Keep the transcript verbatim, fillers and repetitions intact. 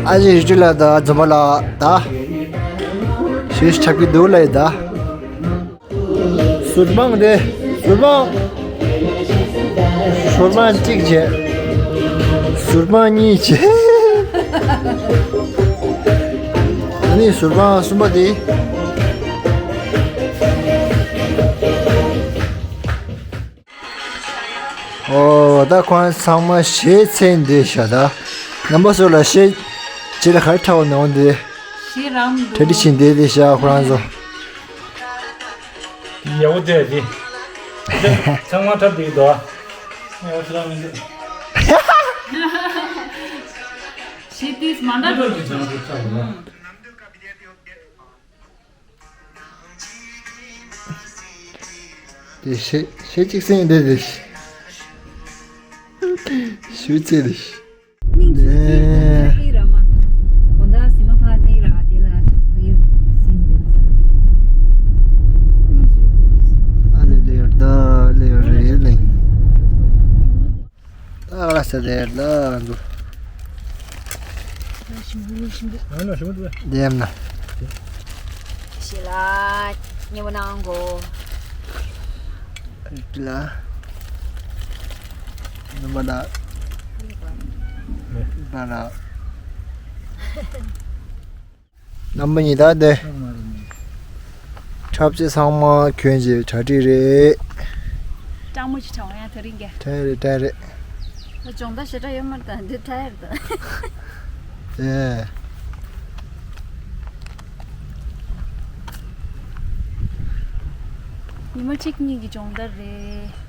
ཨ་ཅེ་ཡུལ་གྲུ་ལགས་དང་འཛོམས་པ་ལགས་ད། ཞེས་ཆགས་ཀྱི་འདུག་ལབ་ཡོད་ད། ཟུར་དཔང་དེ། ཟུར་དཔང་། ཟུར་དཔང་གཅིག་བྱས། ཟུར་དཔང་གཉིས་བྱས། ཨ་ནི་ཟུར་དཔང་གསུམ་པ་དེ། ཨོ་ད་ཁོང་ཚང་མ་གཞས་ཚན་འདི་བཞག་ད། རྣམ་པ་ཚོ་ལ་གཞས་ཅི་ལ་ག་རེ་འཁྲབ་པ་ནང་འདི། གཞས་རང་འདུག་གྲ་སྒྲིག་བྱེད་འདི་འདི་བཞག་ཁོ་རང་ཚོ། ཡག་པོ་བསྡད་དེ། ཚང་མ་འཁྲབ་བསྡད་འདུག་ཡག་པོ་ཞེ་དྲག་མི་འདུག་གཞས་དེ་མ་འདྲ་འགྲོ་གི་འདུག་དེ་གཞས་གཞས་གཅིག་གསན་འདི་རེད། ཞུ་ཚེ་རེད། ལ་ཞིམ་པོ་ཞིམ་པོ། ཨ་ན་ཞིམ་པོ་འདུག་གས། ལྡེམ་ན། ཞེ་ལ། ཉེ་བོ་ནང་གོ། ལ། ནུ་མ་ད། ད་ལ། རྣམ་པ་གཉིས་ད་དེ། འཁྲབ་ཆས་ཚང་མ་གྱོན་བྱས་གྲ་སྒྲིག་རེད། སྤྲང་མོ་ཅིག་གྲགས་ཡང་དེ་རིང་གི། ད་རེད་ད་རེད། སྦྱོང་བརྡར་ཞེ་དྲག་ཡོད་མ་རེད་ད་འདི་ད་རེད་ད། ཨེ། ཉི་མ་གཅིག་གཉིས་ཀྱི་སྦྱོང་བརྡར་རེད།